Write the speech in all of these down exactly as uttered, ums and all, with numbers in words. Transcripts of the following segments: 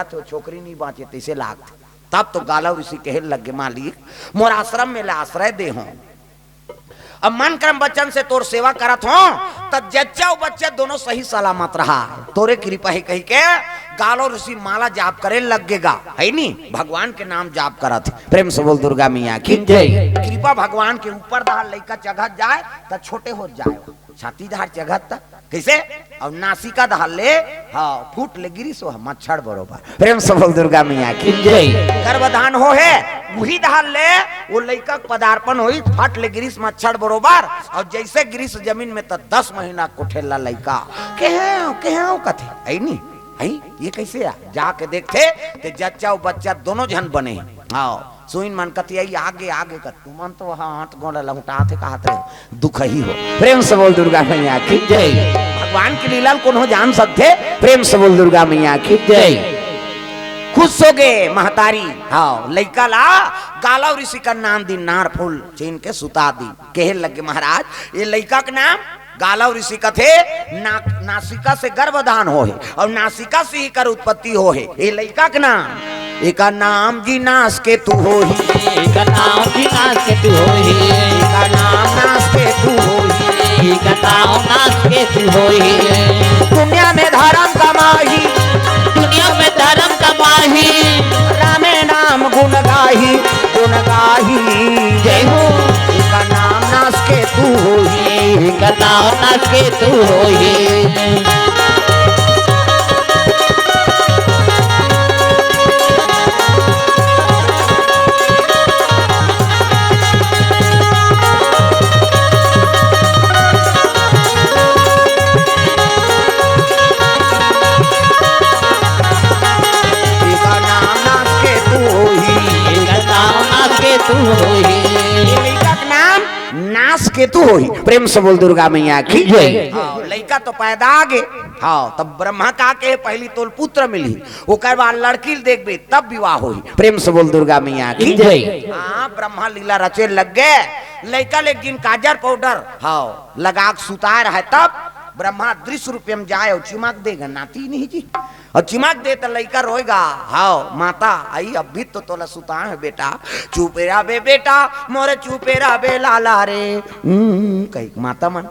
तो छोकरी नहीं बाँचे, तइसे लागथे। तब तो गालव ऋषि कहे लग गे, मालिक, मोर आश्रम में ले आश्रय दे हो, अब मन क्रम वचन से तोर सेवा करत हो, त जच्चा अउ बच्चा दोनों सही सलामत रहा, तोरे कृपा हे कहि के गालव ऋषि माला जाप करे लग गे गा, है नी? भगवान के नाम जाप करत हे। प्रेम से बोल दुर्गा मैया की जय। कृपा भगवान के ऊपर डहर लइका चघत जाय त छोटे होत जाय, छाती डहर चघत त कइसे? अउ नासिका डहर ले, हाँ, फूट ले गिरिस, ओ ह मच्छर बरोबर। प्रेम से बोल दुर्गा मैया की जय। गर्भधान हो हे, उही डहर ले ओ लइका के पदार्पण होइस, फट ले गिरिस मच्छर बरोबर, अउ जइसे गिरिस जमीन में त दस महीना कोठेला लइका, केहेंव, केहेंव कथे, "अई नी, अई, ये कइसे आ?" जाके देखथे, ते जच्चा अउ बच्चा दोनों झन बने हे। हाँ, सुइन मन कथे, "अई, आगे, आगे," कथे, तुमन तो वहाँ हाथ गोड़ लहुटाथे, कहत रहे, दुख ही हो। प्रेम से बोल दुर्गा मैया की जय। भगवान की लीला ल कोनो जान सकथे? प्रेम से बोल दुर्गा मैया की जय। खुश हो गे महतारी। हाँ, लइका ला गालव ऋषि का नाम दीन, नार फूल चीन के सुता दीन। कहे लगे, महाराज, ये लइका के नाम गालव ऋषि कथे, ना-, नासिका से गर्भधान हो हे अउ नासिका से ही कर उत्पत्ति हो हे। ये लइका के नाम, एका नाम जी नासकेतु होही। एका नाम जी नासकेतु होही। एका नाम नासकेतु होही। एका नाम नासकेतु होही। दुनिया में धर्म कमाही। दुनिया में धर्म कमाही। रामे नाम गुण गाही, गुण गाही। जय हो। एका नाम नासकेतु होही। एका नाम नासकेतु होही। एका नाम नासकेतु होही। एका नाम नासकेतु होही। ये लइका के नाम नासकेतु होही। प्रेम से बोल दुर्गा मैया की जय। हाँ, लइका तो पैदा आ गे। हाँ, तब ब्रह्मा का के पहली तोल पुत्र मिलही, ओकर बाद लड़की ल देखबे तब विवाह होही। प्रेम से बोल दुर्गा मैया की जय। हाँ, ब्रह्मा लीला रचे लग गे। लइका ले एक दिन काजर पाउडर, हाँ, लगा के सुताए रहे, तब ब्रह्मा दृश्य रूप में जाए अउ चिमक दे गा, नाती नहीं जी। अउ चिमक दे त लइका रोए गा, "हाव माता, अई अभी तो तोला सुताए हंव बेटा, चुपे रह बे बेटा, मोरे चुपे रह बे लाला रे।" हम्म, कही माता मन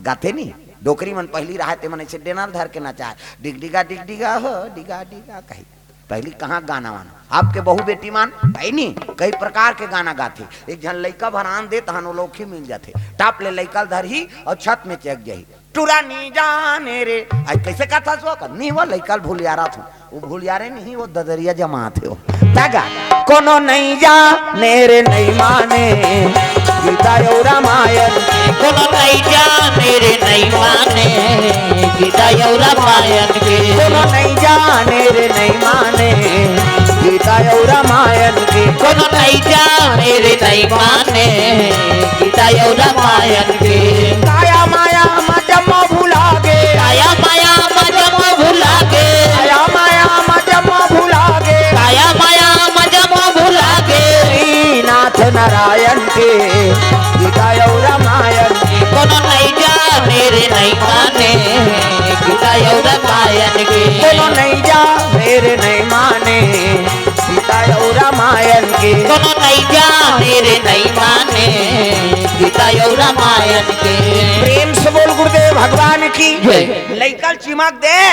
गाथे नी, डोकरी मन पहली रहे ते मन अइसे डेना ल धर के नचाए, "डिगडिगा डिगडिगा हो, डिगा डिगा," कही। पहली कहाँ गाना वाना, अब के बहू बेटी मन, है नी, कई प्रकार के गाना गाथे। एक झन लइका भर आन दे, तहन ओ लोग ही मिल जाथे। टाप ले लइका ल धरही अउ छत में चघ जाही। टुरा नी जाने रे। आज कइसे कथा सो कर? नी, वो लइका ल भूलियारत हंव। वो भूलियारे नहीं, वो ददरिया जमात हे वो। तगा, कोनो नइ जाने रे नइ माने, गीता अउ रामायण। कोनो नइ जाने रे नइ माने, गीता अउ रामायण के। कोनो नइ जाने रे नइ माने, गीता अउ रामायण के। कोनो नइ जाने रे नइ माने, गीता अउ रामायण के। काया माया म जम्मो भुला गे। काया माया म जम्मो भुला गे। काया माया म जम्मो भुला गे। काया माया म जम्मो भुला गे। श्रीनाथ नारायण के गीता अउ रामायण के। कोनो नइ जाने रे नइ माने, गीता अउ रामायण के। कोनो नइ जाने रे नइ माने, गीता अउ रामायण के। कोनो नइ जाने रे नइ माने, गीता अउ रामायण के। प्रेम से बोल गुरुदेव भगवान की जय। लइका ल चिमक दे,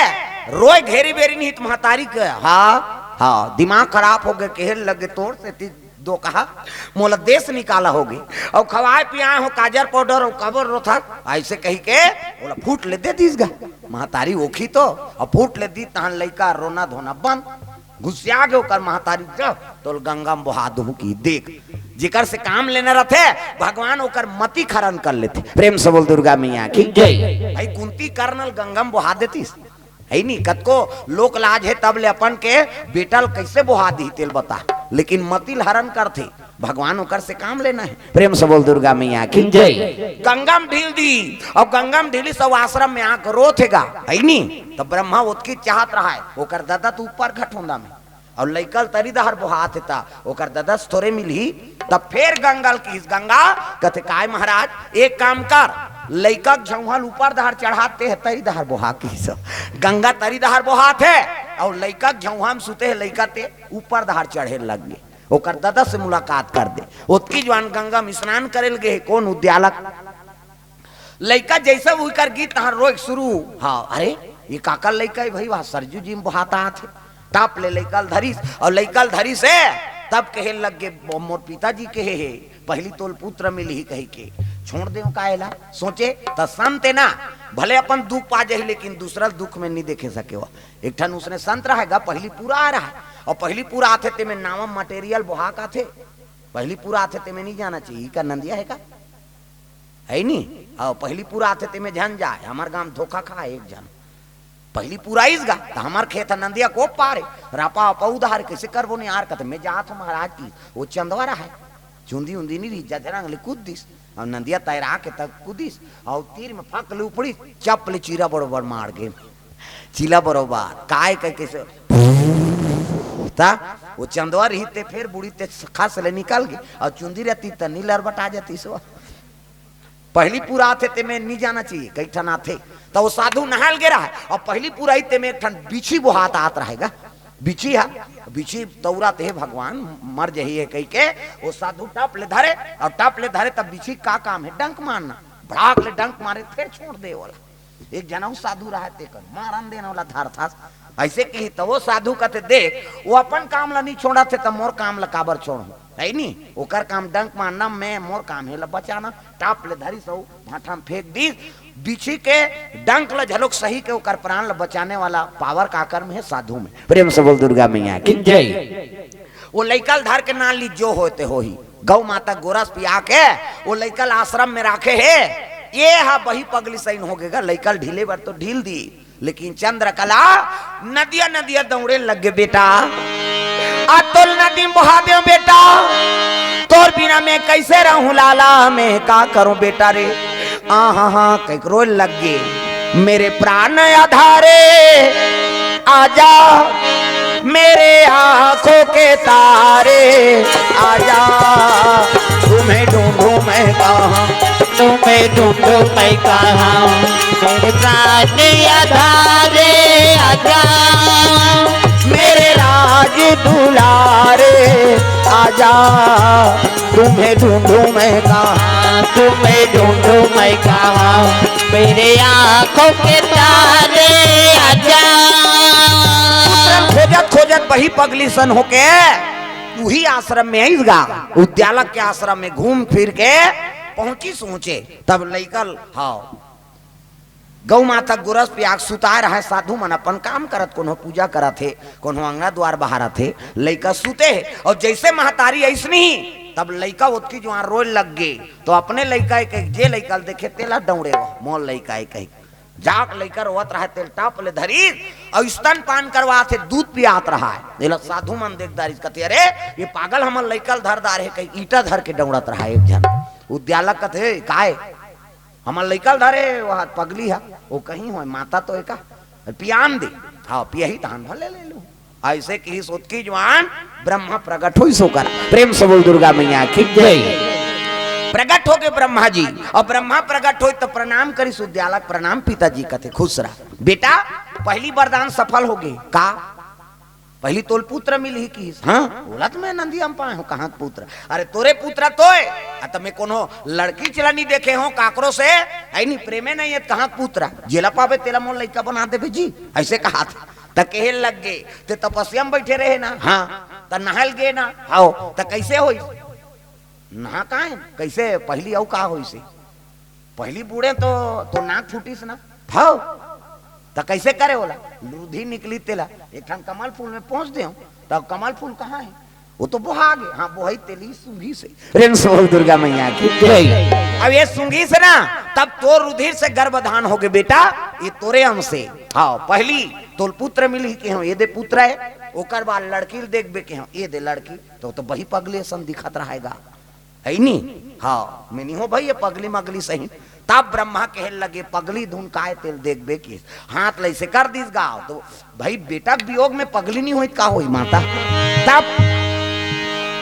रोए घेरी बेरी निहित महतारी के। हाँ, हाँ, दिमाग खराब हो गे, कहे लगे तोर सेती दो कहा, मोला देश निकाला होगे। अउ खवाए पियाए हंव काजर पाउडर अउ काबर रोथस, अइसे कहि के ओला फूट ले दे दिस गा। महतारी ओखी तो, अउ फूट ले दी तहन लइका रोना धोना बंद। गुस्सिया गे ओकर महतारी, "जा, तोल गंगा म बोहा दूहूं कि देख, जेकर से काम लेना रथे, भगवान ओकर मति खरन कर लेथे।" प्रेम से बोल दुर्गा मैया की जय। भाई कुंती कर्ण ल गंगा म बोहा देतिस, है नी? कतको लोक लाज हे तब ले अपन के बेटा ल कइसे बोहा दिही तेल बता, लेकिन मति ल हरन करथे, भगवान ओकर से काम लेना हे। प्रेम से बोल दुर्गा मैया की जय। गंगा म ढील दी, अउ गंगा म ढीलिस अउ आश्रम में आके रोथे गा, है नी? त ब्रह्मा ओतकी चाहत रहय, ओकर ददा त ऊपर घटोंदा में, अउ लइका ल तरी डहर बोहात हे त ओकर ददा से थोरे मिलही। तब फेर गंगा ल किहिस, गंगा कथे, "काय महाराज, एक काम कर, लइका के झउहा ल ऊपर डहर चढ़ा, तेह तरी डहर बोहा," किहिस। गंगा तरी डहर बोहात हे, अउ लइका झउहा म सुते हे, लइका ते ऊपर धार चढ़े लग गे। ओकर ददा से मुलाकात कर दे। ओतकी जुवान गंगा म स्नान करे ल गे हे, कोन उद्यालक? लइका जइसे उही कर गीत तहाँ रोए के शुरू। हाँ, अरे, ये काकर लइका हे भई? वहाँ सरजू जी म बोहात आत हे। टप ले लइका ल धरिस, अउ लइका ल धरिस हे, तब कहे लग गे, "मो-, मोर पिताजी कहे हे, पहिली तोल पुत्र मिलही," कहिके। छोड़ देव का एला? सोचे, त संत हे ना, भले अपन दुख पा जाही, लेकिन दूसरा ल दुख में नहीं देखे सके। वो एक ठन उसने संत रहय गा, पहिली पूरा आय रहय, अउ पहिली पूरा आथे, तेमे नावा material बोहा के आथे, पहिली पूरा आथे, तेमे नहीं जाना चाहिए। का नंदिया हे का? हे नी? अउ पहिली पूरा आथे, तेमे झन जाय, हमर गांव धोखा खाय एक झन। पहिली पूरा आइस गा, त हमर खेत ह नंदिया के ओ पार हे, रापा आपा उधार, कइसे करबो नी यार, कथे, "मैं जात हूँ महाराज की, वो चंदवा रहय, चुंदी उंदी नहीं रही, जधरंग ले कूद दिस।" अउ नंदिया तैरा के तब कूदिस, अउ तीर में फक ले उपड़ी, चप ले चीरा बरोबर मार गे। चीला बरोबर, काय कह के से, त वो चंदवा रही ते फेर बूड़ी ते खस ले निकल गे, अउ चुंदी रहती त नी लरबटा जातिस वो। पहिली पूरा आथे तेमे नी जाना चाहिए, कई ठन आथे। त वो साधु नहाय ल गे रहय, अउ पहिली पूरा आइस तेमे एक ठन बिछी बोहात आत रहय गा। बिछी हा, बिछी तौरत हे भगवान, मर जही हे कहिके, वो साधु टप ले धरे, अउ टप ले धरे, तब बिछी का काम हे? डंक मारना। भड़ाक ले डंक मारे, फेर छोड़ दे ओला। एक जनऊ साधु रहय, तेकर मारन देन ओला धरथस। अइसे कही त वो साधु कथे, "देख, वो अपन काम ला नहीं छोड़त हे, त मोर काम ला काबर छोड़हूं?" हे नी? ओकर काम डंक मारना, मैं, मोर काम हे ला बचाना। टप ले धरिस अउ भाठा म फेंक दिस। बिछी के डंक ला झलोक सही के ओकर प्राण ला बचाने वाला power काकर में हे? साधु में। प्रेम से बोल दुर्गा मैया की जय। वो लइका ल धर के नान ली, जो होय ते होही। गौ माता गोरस पिया के वो लइका ल आश्रम में राखे हे। ये हा बही पगली सइन हो गे गा, लइका ल ढीले बर तो ढील दी, लेकिन चंद्रकला नदिया नदिया दौड़े लग गे, "बेटा, आ तोल नदी में बहा देव बेटा, तोर बिना मैं कइसे रहूं लाला, मैं का करूं बेटा रे?" आ हा हा कहिके रोए लग गे। मेरे प्राण आधारे आजा, मेरे आंखों के तारे आजा, तुम्हें ढूंढूं मैं कहां, तुम्हें ढूंढूं मैं कहां। मेरे प्राण आधारे आजा, मेरे राज दुलारे आजा, तुम्हें ढूंढूं मैं कहां, तुम्हें ढूंढूं मैं कहां, मेरे आंखों के तारे आजा। पुत्रन खोजत खोजत बही पगली सन होके उही आश्रम में आइस गा, उद्यालक के आश्रम में घूम फिर के पहुंचिस उहें। तब लइका ल, हाँ, गौ माता गोरस पिया के सुताय रहय, साधु मन अपन काम करत, कोनो पूजा करत हे, कोनो अंगना द्वार बहारत हे, लइका सुते हे। अउ जइसे महतारी अइसनही, तब लइका ओतकी जुवार रोए लग गे। त अपने लइका एक, एक जे लइका ल देखे, तेला डौड़े, "वो मोर लइका हे," कहिके। जाके लइका रोवत रहय, तेला टप ले धरिस, अउ स्तनपान करवात हे, दूध पियात रहय। एला साधु मन देख डारिस, कथे, "अरे, ये पागल हमर लइका ल धर डारे हे," कहिके ईंटा धर के डौड़त रहय एक झन। उद्यालक कथे, "काय?" हमर लइका ल धरे, वो हा पगली हा, वो कहीं होय, माता तो एका पियान दे, हाँ, पियही तहन भले ले लूं। अइसे कहिस ओतकी जुवार ब्रह्मा प्रगट होइस ओकर। प्रेम से बोल दुर्गा मैया की जय। प्रगट होगे ब्रह्मा जी, अउ ब्रह्मा प्रगट होइस त प्रणाम करिस उद्यालक, "प्रणाम पिताजी," कथे, "खुश रह बेटा, पहिली वरदान सफल होगे का?" पहिली तोल पुत्र मिलही किहिस। हाँ, बोलत मैं नंदिया म पाए हूँ, कहाँ के पुत्र? अरे तोरे पुत्र तोय, आ त मैं कोनो लड़की चला नहीं देखे हूँ, काकरो से, है नहीं, प्रेमे नहीं है, कहाँ के पुत्र? जेला पाबे तेला मोर लइका बना देबे जी, अइसे कहा था। त कहे लग गे, ते तपस्या में बैठे रहे ना? हाँ। त नहाय ल गे ना? हाव। त कइसे होइस? नहा काहे? कइसे? पहिली अउ का होइस हे? पहिली बूड़े तो, तो नाक फूटिस ना। हव। त कइसे करे ओला? रुधि निकली तेला। एक ठन कमल फूल में पोंछ देव, त कमल फूल कहाँ हे? वो तो बोहा गे। हाँ, बोहई तेली सूंघिस हे। प्रेम से बोल दुर्गा मैया की जय। अब ये सूंघिस हे ना, तब तोर रुधिर से गर्भधान होगे बेटा, ये तोरे अंश हे। हाँ, पहिली तोल पुत्र मिलही केहेंव, ये दे पुत्र हे, ओकर बाद लड़की ल देखबे केहेंव, ये दे लड़की, त वो तो बही पगली असन दिखत रहय गा। है नी? हाँ, मैं नहीं हो भाई, ये पगली मगली सही। तब ब्रह्मा कहे लगे, "पगली धुन काय तेल देखबे किहिस।" हाथ ल अइसे कर दिस गा, त भाई बेटा के वियोग में पगली नहीं होई त का होई माता? तब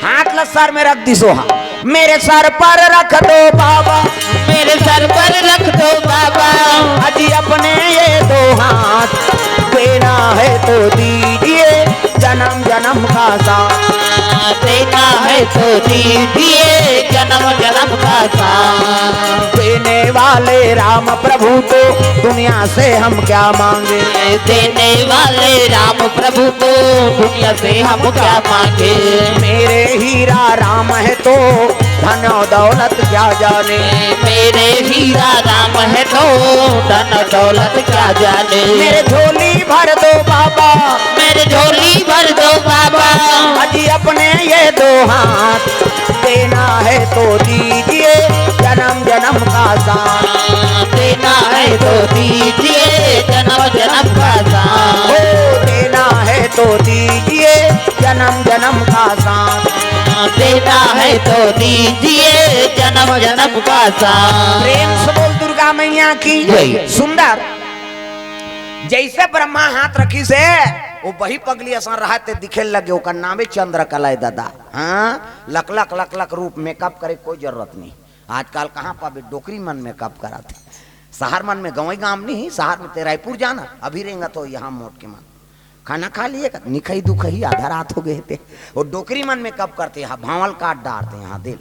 हाथ ल सर में रख दिस ओ हा, "मेरे सर पर रख दो बाबा, मेरे सर पर रख दो बाबा, अजी अपने ये दो हाथ, देना है तो दीजिए।" जन्म जन्म का साथ। देना है तो दीजिए जन्म जन्म का साथ। देने वाले राम प्रभु को दुनिया से हम क्या मांगे? देने वाले राम प्रभु को दुनिया से हम क्या मांगे? मेरे हीरा राम है तो धन और दौलत क्या जाने? मेरे हीरा राम है तो धन दौलत क्या जाने? मेरे झोली भर दो बाबा, मेरे झोली भर दो बाबा। अजी अपने ये दो हाथ, देना है तो दीजिए जन्म जन्म का साथ। देना है तो दीजिए जन्म जन्म का साथ। हो, देना है तो दीजिए जन्म जन्म का साथ। देना है तो दीजिए जन्म जन्म का साथ। प्रेम से बोल दुर्गा मैया की जय। सुंदर। जैसे ब्रह्मा हाथ रखिस हे, वो बही पगली असन रहत हे, दिखे लगे, ओकर नामे चंद्रकला हे दादा। हाँ, लक लक लक लक रूप, मेकअप करे कोई जरूरत नहीं। आजकल कहाँ पाबे, डोकरी मन मेकअप कराथे। शहर मन में, गंवई गांव नहीं, शहर में ते रायपुर जाना, अभी रेंगत हो यहाँ मोट के मन। खाना खा लिए का? निखई दुखई आधा रात हो गए थे। वो डोकरी मन मेकअप करथे, यहाँ भांवल काट डारथे, यहाँ दिल।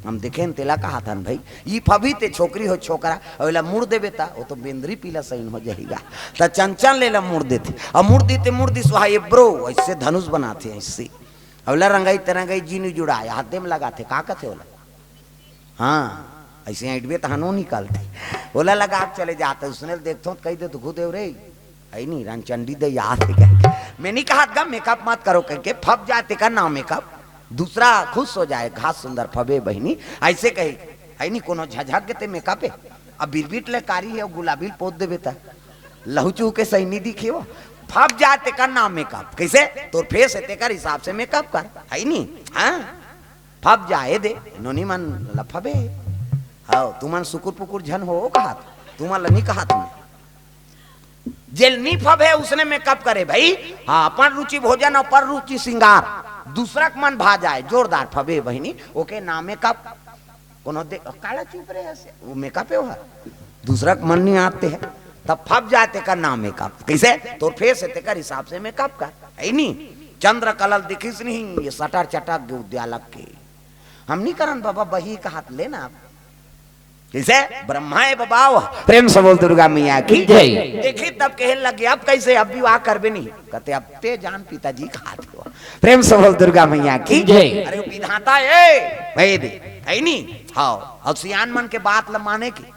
हम देखेन तेला कहत हन भाई, ई फबही ते छोकरी हो छोकरा, अउ एला मुड़ देबे ता, वो तो बेंदरी पीला सइन हो जाही गा। त चंचल ले ला मुड़ देथे, अउ मुड़ दीते मुड़ दिस वहाँ ये ब्रो, ऐसे धनुष बनाथे, ऐसे। अउ ओला रंगई ते रंगई जीनी जुड़ाए, हाथे में लगाथे, का कथे ओला? हाँ, ऐसे ऐंठबे त हनो निकलथे। ओला लगा के चले जाथे, उसने देखथों त कहि देथे, "घु देव रे, है नी, रणचंडी दे याद है," कहिके। मैं नहीं कहत गा, मेकअप मत करो कहिके, फब जाए तेकर नाम मेकअप। दूसरा खुश हो जाए, घास सुंदर फबे बहिनी, ऐसे कहे, है नी, कोनो झझक के ते मेकअप है। अब बिरबिट ले कारी है, गुलाबी ल पोत देबे त लहू चूहू के सही नहीं दिखे वो। फब जाए तेकर नाम मेकअप। कैसे? तोर फेस है, तेकर हिसाब से मेकअप कर, है नी? हाँ? फब जाए दे, नोनी मन ल फबे। हव, तुमन सुकुर पुकुर झन हो कहत, तुमन ल नी कहत मैं। जेल नी फबे, उसने मेकअप करे भाई। हाँ, अपन रुचि भोजन अउ पर रुचि श्रृंगार, दूसरा के मन भा जाए, जोरदार फबे बहिनी, ओके नाम मेकअप। कोनो दे, काला चुप रहे ऐसे, वो मेकअप है वो है। दूसरा के मन नहीं आते है, तब फब जाए तेकर नाम मेकअप। कैसे? तोर फेस है, तेकर हिसाब से मेकअप कर, है नी? चंद्रकला ल देखिस नहीं, ये सटर चटक गे उद्यालक के। हम नहीं करन बाबा, बही कहत लेना आप। कैसे? ब्रह्मा है बाबा वो। प्रेम से बोल दुर्गा मैया की जय। देखी तब कहे लगे, "अब कैसे, अब विवाह करबे नहीं?" कहते, "अब ते जान पिताजी कहत हो।" प्रेम से बोल दुर्गा मैया की जय। अरे विधाता है, भाई दे, है नी? हाँ, अउ सियान मन के बात ल माने की।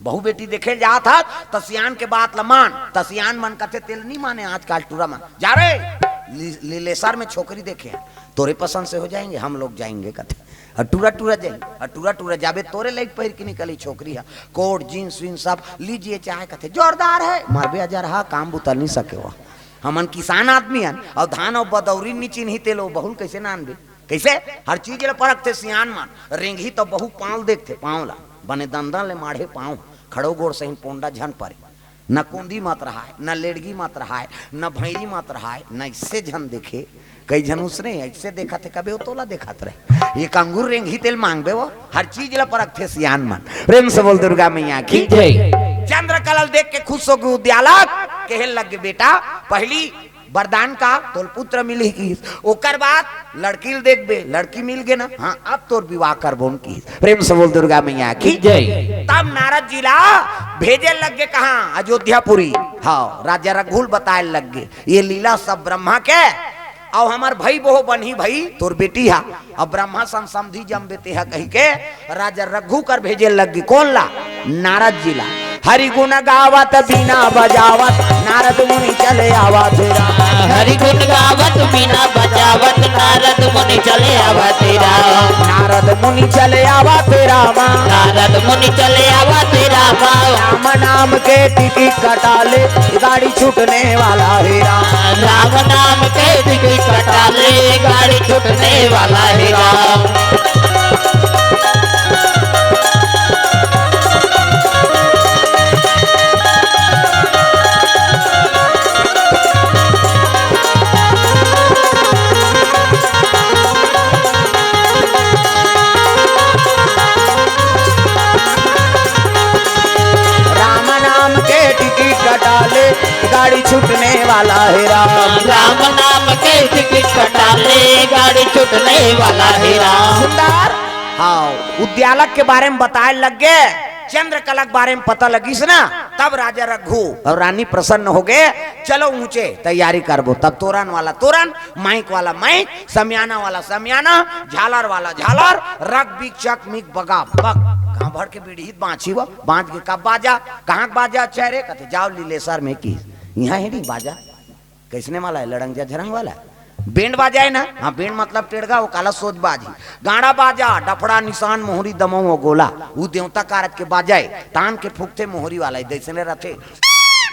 बहू बेटी देखे जात हस, त सियान के बात ल मान, त सियान मन कथे, "तेल नी माने आजकल टूरा मन। जा रे, ली-, लीलेसर में छोकरी देखे हैं, तोरे पसंद से हो जाएंगे, हम लोग जाएंगे," कथे। अउ टूरा टूरा जाएंगे, अउ टूरा टूरा जाबे, तोरे लाइक पहिर के निकली छोकरी है, कोट, जींस, वींस सब लीजिए चाहे, कथे, "जोरदार है।" मारबे अजरहा, काम बुता नहीं सके वो। हमन किसान आदमी हन, अउ धान अउ बदौरी नी चिन्ही, तेल वो बहुल कैसे नानबे? कैसे? हर चीज ल परखथे सियान मन। रेंगही तो बहू पाँव ल देखथे, पाँव ला। बने दंदन ले माढ़े पाँव, खड़ो गोड़ सहिन पोंडा झन परे। न कोंदी मत रहाय, न लेड़गी मत रहाय, न भैरी मत रहाय, न इससे झन देखे। कई झन उसने ऐसे देखत हे, कबे वो तोला देखत रहे। एक अंगूर रेंगही तेल मांगबे वो, हर चीज ल परखथे सियान मन। प्रेम से बोल दुर्गा मैया की जय। चंद्रकला ल देख के खुश हो गे उद्यालक, कहे लग गे, "बेटा, पहली वरदान का तोल पुत्र मिलही किहिस। ओकर बाद लड़की ल देखबे, लड़की मिल गे ना, हाँ, अब तोर विवाह करबोन किहिस।" प्रेम से बोल दुर्गा मैया की जय। तब नारद जी ला भेजे लग गे कहाँ? अयोध्यापुरी। हाँ, राजा रघु ल बताए लग गे, ये लीला सब ब्रह्मा के, अउ हमर भई बहो बनही भई तोर बेटी हा। अब ब्रह्मा सम समधी जमबे तेहा कहिके राजा रघु कर भेजे लग गे। कोन ला? नारद जी ला। हरि गुण गावत बीना बजावत नारद मुनि चले आवत हे राम। हरि गुण गावत बीना बजावत नारद मुनि चले आवत हे राम। नारद मुनि चले आवत हे राम। नारद मुनि चले आवत हे राम। राम नाम के टिकट कटा ले, गाड़ी छूटने वाला हे राम। राम नाम के टिकट कटा ले, गाड़ी छूटने वाला हे राम। राम नाम के टिकट कटा ले, गाड़ी छूटने वाला हे राम। राम कटाले गाड़ी छूटने वाला हे राम। सुंदर, हाँ, उद्यालक के बारे में बताए लग गे, चंद्रकला के बारे में पता लगिस ना, तब राजा रघु और रानी प्रसन्न हो गए। चलो ऊंचे तैयारी करबो। तब तोरन वाला तोरन, माइक वाला माइक, समियाना वाला समियाना, झालर वाला झालर, रग बिक चक मिक बगा बग। गाँव भर के बीड़ी बाँची वो, बाँच के कब बाजा, कहाँ के बाजा, अच्छा रे, कथे जाओ लीलेसर में की, यहाँ हे नहीं बाजा। कैसने वाला हे? लड़ंग झरंग वाला हे। बेंड बाजा हे ना? हाँ, बेंड मतलब टेड़गा, वो काला सोज बाजी। गाड़ा बाजा, डफड़ा, निसान, मोहरी, दमऊ, वो गोला, वो देवता कारज के बाजा हे। तान के फूकथे मोहरी वाला, ये जैसने रथे।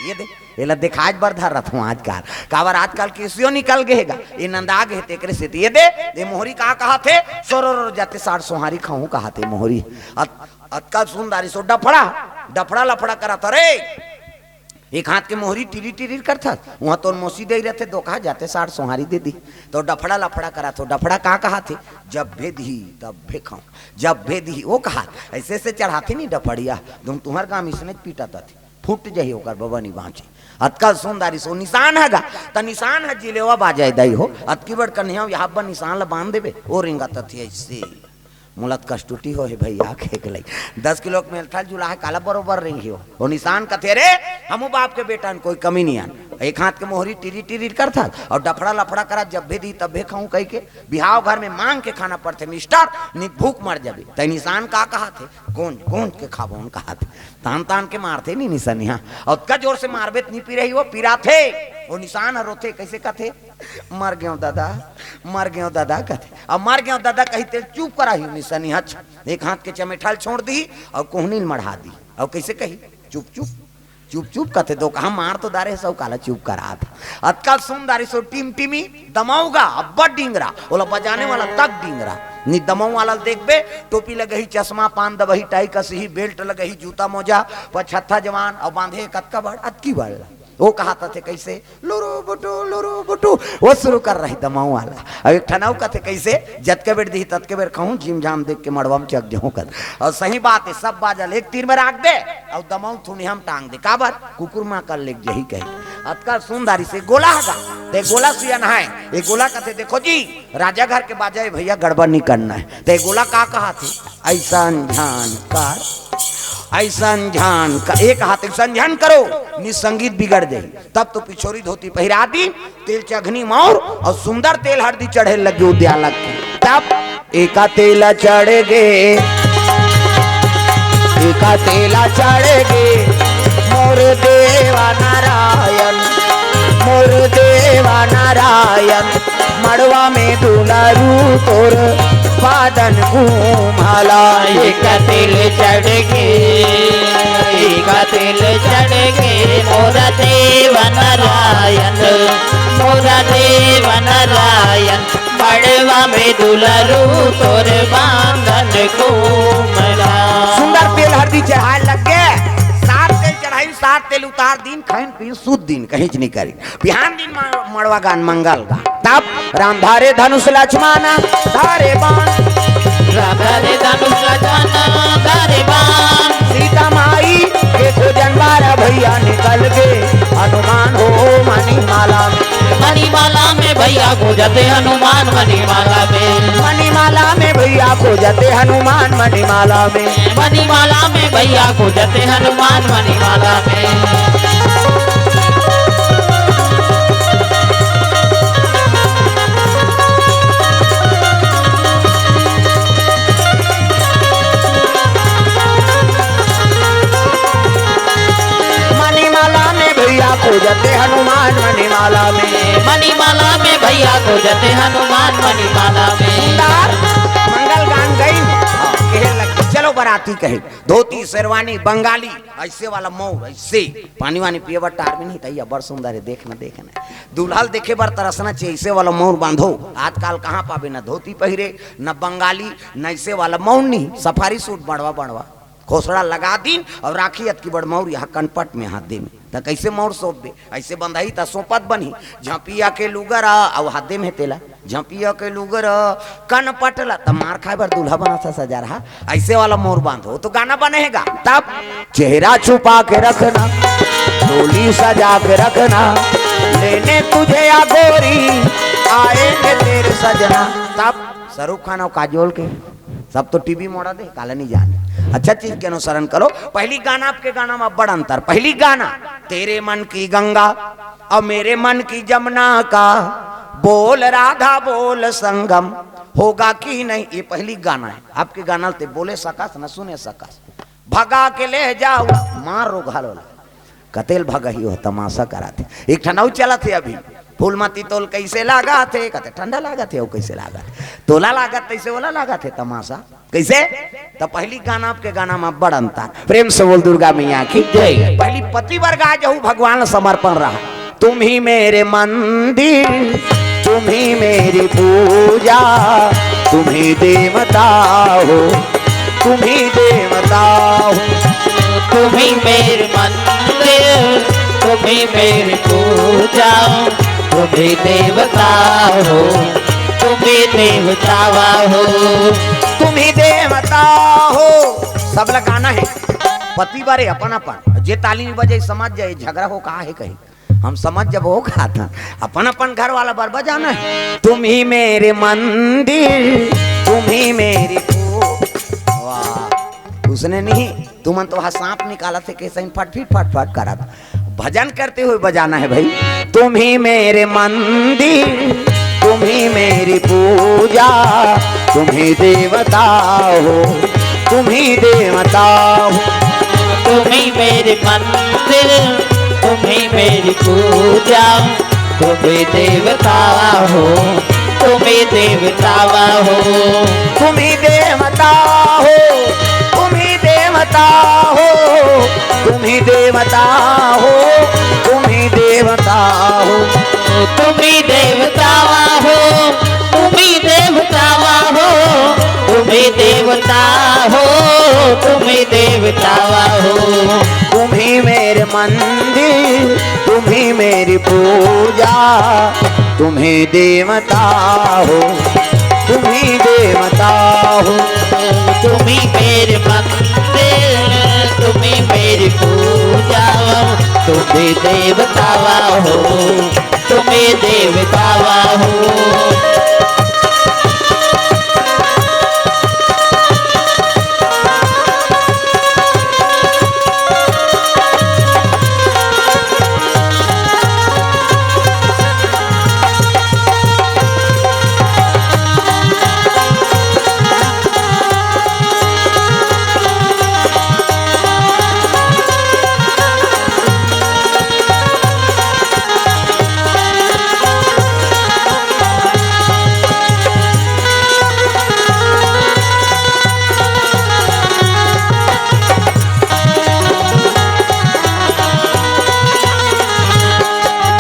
ये दे, एला देखाज बर धर रथों आजकल। काबर आजकल केसियो निकल गे हे गा। ये नंदा गे हे तेकरे सेती। ये दे, ये मोहरी का कहाथे? सोरो रो जाते साठ सोहारी खाऊं कहाथे मोहरी। अत-, अतका सुंदरी सो डफड़ा, डफड़ा लफड़ा करत रे। एक हाथ के मोहरी टिरी टिरी करथस, उहाँ तोर मौसी दे रथे, दो कहा जाते साठ सोहारी दे दी। तो डफड़ा लफड़ा करत हो, डफड़ा का कहाथे? जब भे दी, तब भे खाऊं, जब भे दी, वो कहा, ऐसे से चढ़ाथे नहीं डफड़िया, तुम तुम्हार गाँव इसने पीटा थे, फूट जाही ओकर बबा नहीं बाँचे। अतका सुंदरी सो निसान हे गा, त निसान हे जिलेवा बाजाए दाई हो, अतकी बड़ कन्हैया यहाँ बा निसान ला बांध देबे, वो रिंगा तथे ऐसे। मोला त कष्टुटी हो हे भैया, खेक लई। दस किलो के मेलथल जुला हे, काला बरोबर रेंग हो। ओ निसान कथे, "रे, हमू बाप के बेटा न, कोई कमी नहीं आन।" एक हाथ के मोहरी टिरी टिरी करथस और डफड़ा लफड़ा करा, जब भे दी तब भे खाऊं कह के। बिहाव घर में मांग के खाना पड़थे मिस्टर, नहीं भूख मर जाबे। तै निसान का कहाथे? गोंज, गोंज के खाबो न कहाथे। तान तान के मारथे नहीं निसनिया। और अतका जोर से मारबे त नहीं पिरही, वो पिराथे। ओ निसान ह रोथे, कैसे कथे? "मर गेंव दादा, मर गेंव दादा," कथे। अब "मर गेंव दादा" कही तेल चुप करा ही निसनी हच। एक हाथ के चमेठा ल छोड़ दी और कोहनी ल मढ़ा दी। और कैसे कही? "चुप चुप, चुप चुप," कथे। दो कहा मार तो दारे सौ काला चुप करा था। अतका सुंदरी सो टिमटिमी दमऊ गा, अब्बड़ डिंगरा, ओला बजाने वाला तक डिंगरा। नी दमऊ वाला ल देखबे, टोपी लगही, चश्मा, पान दबही, टाई कसिही, बेल्ट लगही, जूता मोजा, पछत्था जवान, और बांधे कतका बड़, अतकी बड़ ला। वो कहाथे कैसे? "लुरु बुटु, लुरु बुटु।" वो शुरू कर रही दमाऊ वाला। अब एक ठन अउ कथे कैसे? "जतके बेर दिही, ततके बेर खाहूं, जिम जाम देख के मड़वा में चक जाहूं," कथे। और सही बात हे, सब बाजा ल एक तीर में राख दे, और दमाऊ थुनिया में टांग दे। काबर? कुकुर माँ कर लेके जही कहे। अतका सुंदरी से गोला हगा, ते गोला सियन है, ये गोला कथे, "देखो जी, राजा घर के बाजा हे भैया, गड़बड़ नहीं करना है।" ते गोला का कहाथे? "ऐसन झन कर, ऐसन झन कर," एक हाथ ऐसन झन करो, नी संगीत बिगड़ जाही। तब तो पिछोरी धोती पहिरा दी, तेल चघनी मौर और सुंदर तेल हरदी चढ़े लगे उद्यालक के। तब एका तेल चढ़ गे, एका तेल चढ़ गे, मोर देवा नारायण, मोर देवा नारायण, मड़वा में दुलारू तोर पादन घूमला। एक तेल चढ़ गे, एक तेल चढ़ गे, मोर देव नारायण, मोर देव नारायण, मड़वा में दुलारू तोर पादन घूमला। सुंदर तेल हरदी चढ़ाए लग गे, सात तेल चढ़ाई, सात तेल उतार दीन, खाइन पीन सुत दीन, कहीं नहीं करी। बिहान दिन म-, मड़वा गान, मंगल गान। तब राम धारे धनुष लक्ष्मण धारे बाण। राम धारे धनुष लक्ष्मण धारे बाण। सीता माई के खोजन बारा भैया निकल गे हनुमान हो मणिमाला में। मणिमाला में भैया खोजथे हनुमान मणिमाला में। मणिमाला में भैया खोजथे हनुमान मणिमाला में। मणिमाला में भैया खोजथे हनुमान मणिमाला में। मणिमाला में भैया खोजथे हनुमान मणिमाला में। मणिमाला में भैया खोजथे हनुमान मणिमाला में। सुंदर मंगल गान गई, कहे लग, चलो बराती कहे। धोती, शेरवानी, बंगाली, ऐसे वाला मौर, ऐसे पानी वानी पिए बर टार भी नहीं था, ये बड़ सुंदर है, देखना, देखना। दूल्हा ल देखे बर तरसना चाहिए, ऐसे वाला मौर बांधो। आजकल कहाँ पाबे, न धोती पहिरे, न बंगाली, न ऐसे वाला मौर नहीं, सफारी सूट बड़वा बड़वा, खोसड़ा लगा दीन और राखी अतकी बड़ मौर यहाँ कनपट में हाथ दे में। त कैसे मौर सौंपबे? ऐसे बंधाही त सोपत बनही। झपिया के लुगरा, अउ हाथे में तेला, झपिया के लुगरा, कनपट ला, त मार खाए बर दूल्हा बना सा सजा रहा। ऐसे वाला मौर बांधो, तो गाना बने है गा। तब चेहरा छुपा के रखना, डोली सजा के रखना, लेने तुझे या गोरी, आएंगे सब शाहरुख खान और काजोल के, सब तो टीवी मोड़ा दे, काला नहीं जाने। अच्छा चीज के अनुसरण करो। पहली गाना आपके गाना में बड़ अंतर। पहली गाना, तेरे मन की गंगा और मेरे मन की जमुना का, बोल राधा बोल संगम, होगा कि नहीं। ये पहली गाना है आपके गाना, ते बोले सकस न सुने सकस, भगा के ले जाओ, मार रो घालो ला। कतेल भगही हो, तमाशा कराथे। एक ठन अउ चलत हे अभी, फूल मती तोल कैसे लागत हे, कते ठंडा लागत हे, अउ कैसे लागत हे, तोला लागत तैसे ओला लागत हे, तमाशा कैसे। तो पहली गाना आपके गाना में बड़ अंतर। प्रेम से बोल दुर्गा मैया की जय। पहली पति वर्ग आ जहू भगवान समर्पण रहा, तुम ही मेरे मंदिर, तुम ही मेरी पूजा, तुम ही देवता हो, तुम ही देवता हो। तुम ही मेरे मंदिर, तुम ही मेरी पूजा, तुम ही देवता हो, तुम ही देवता हो। तुम ही देवता हो। सब लगाना है पति बारे अपन अपन, जे ताली में बजे समझ जाए झगड़ा हो कहा है कहीं। हम समझ जब हो कहा था, अपन अपन घर वाला बर बजाना है। तुम ही मेरे मंदिर, तुम ही मेरी पू-, वाह, उसने नहीं, तुमन तो वहाँ सांप निकाला थे कैसे ही फटफिट फटफट करा था। भजन करते हुए बजाना है भाई। तुम ही मेरे मंदिर, तुम ही मेरी पूजा, तुम ही देवता हो, तुम ही देवता हो। तुम ही मेरे मंदिर, तुम ही मेरी पूजा, तुम ही देवता हो, तुम ही देवता हो। तुम ही देवता हो, तुम ही देवता हो, तुम ही देवता हो, तुम ही देवता हो। तुम ही देवता हो, तुम ही देवता हो, तुम ही देवता हो, तुम ही देवता हो। तुम ही मेरे मंदिर, तुम ही मेरी पूजा, तुम ही देवता हो, तुम ही देवता हो। तुम ही मेरे मंदिर, तुम ही मेरी पूजा, तुम ही देवता हो, तुम ही देवता हो।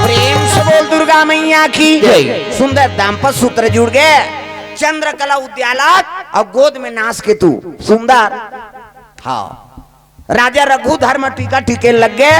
प्रेम से बोल दुर्गा मैया की जय। सुंदर दाम्पत्य सूत्र जुड़ गए, चंद्रकला उद्यालक और गोद में नास के तू सुंदर। हाँ, राजा रघु धर्म टीका टीके लग गए,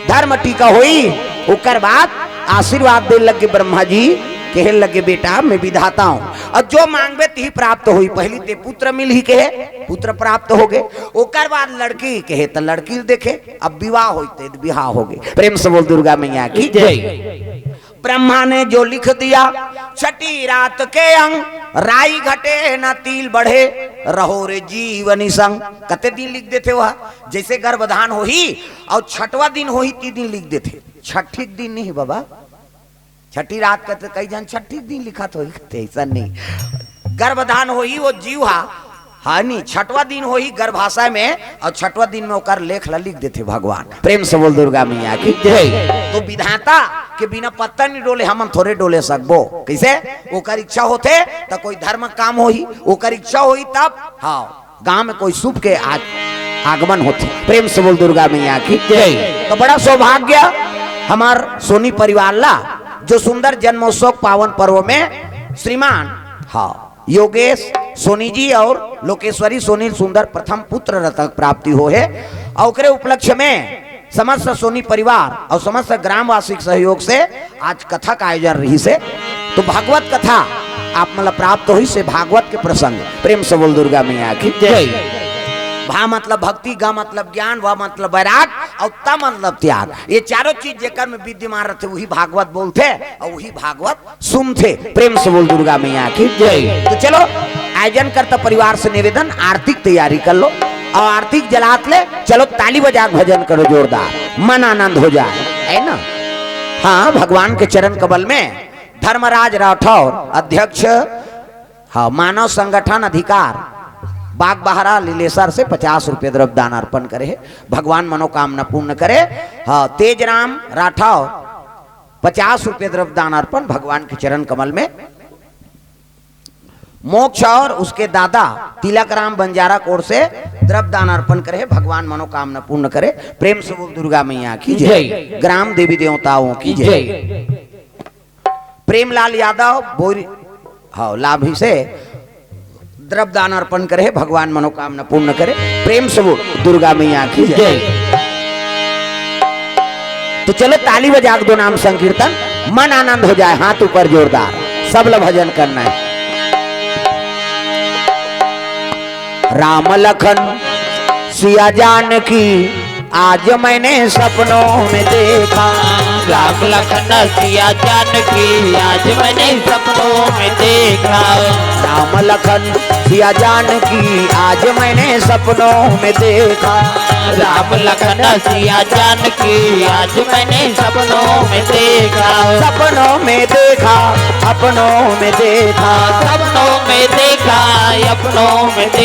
धर्म टीका होई, ओकर बाद आशीर्वाद दे लग गए ब्रह्मा जी, कहे लग गए, बेटा मैं विधाता हूँ, और जो मांगबे तिही प्राप्त होई। पहली ते पुत्र मिल ही कहे, पुत्र प्राप्त हो गए, ओकर बाद लड़की कहे तो लड़की देखे, अब विवाह होई ते विवाह हो गए। प्रेम से बोल दुर्गा मैया की जय। ब्रह्मा ने जो लिख दिया, छठी रात के अंग, राई घटे न तिल बढ़े, रहो रे जीवनी संग। कते दिन लिख देथे वह, जैसे गर्भधान होही और छठवा दिन होही, ती दिन लिख देथे। छठी के दिन नहीं बाबा, छठी रात का तो कई जन छठी के दिन लिखत होही, कते ऐसा नहीं। गर्भधान होही वो जीव हा, हाँ नी, छठवा दिन होही गर्भाशय में और छठवा दिन में ओकर लेख ला लिख देथे भगवान। प्रेम से बोल दुर्गा मैया की जय। तो विधाता के बिना पत्ता नहीं डोले, हमन थोड़े डोले सकबो। कैसे? ओकर इच्छा होथे तो कोई धर्म काम होही, ओकर इच्छा होही तब, हाँ, गांव में कोई शुभ के आज आगमन होथे। प्रेम से बोल दुर्गा मैया की जय। तो बड़ा सौभाग्य हमार सोनी परिवार ला, जो सुंदर जन्मोत्सव पावन पर्व में श्रीमान, हाँ, योगेश सोनी जी और लोकेश्वरी सोनी सुंदर प्रथम पुत्र रत्न प्राप्ति हो है। और ओकरे उपलक्ष्य में समस्त सोनी परिवार और समस्त ग्रामवासी के सहयोग से आज कथा का आयोजन रही से। तो भागवत कथा आप मतलब प्राप्त हुई से भागवत के प्रसंग। प्रेम से बोल दुर्गा मैया की जय। भा मतलब भक्ति, ग मतलब ज्ञान, व मतलब वैराग, अउ त मतलब त्याग। ये चारों चीज जेकर में विद्यमान रहिथे, वही भागवत बोलथे अउ वही भागवत सुनथे। प्रेम से बोल दुर्गा मैया की जय। तो चलो, आयोजन करता परिवार से निवेदन, आरती के तैयारी कर लो अउ आरती के जलात ले चलो, ताली बजा के भजन करो जोरदार, मन आनंद हो जाए, है ना? हाँ, भगवान के चरण कमल में धर्मराज राठौर अध्यक्ष, हाँ, मानव संगठन अधिकार, बागबहरा लीलेसर से पचास रुपये द्रव्य दान अर्पण करे हे, भगवान मनोकामना पूर्ण करे। हाँ, तेजराम राठौर पचास रुपये द्रव्य दान अर्पण भगवान के चरण कमल में। मोक्ष और उसके दादा तिलक राम बंजारा कोर से द्रव्य दान अर्पण करे हे, भगवान मनोकामना पूर्ण करे। प्रेम से बोल दुर्गा मैया की जय। जय। ग्राम देवी देवताओं की जय। जय। प्रेमलाल यादव बोरी, हाँ, लाभी से द्रव्य दान अर्पण करे हे, भगवान मनोकामना पूर्ण करे। प्रेम से बोल दुर्गा मैया की जय। जय। तो चलो, ताली बजा के दो नाम संकीर्तन, मन आनंद हो जाए, हाथ ऊपर जोरदार, सब ला भजन करना है। राम लखन सिया जानकी आज मैंने सपनों में देखा। राम लखन सिया जानकी आज मैंने सपनों में देखा। राम लखन सिया जानकी आज मैंने सपनों में देखा। राम लखन सिया जानकी आज मैंने सपनों में देखा। सपनों में देखा, अपनों में देखा। सपनों में देखा, अपनों में देखा।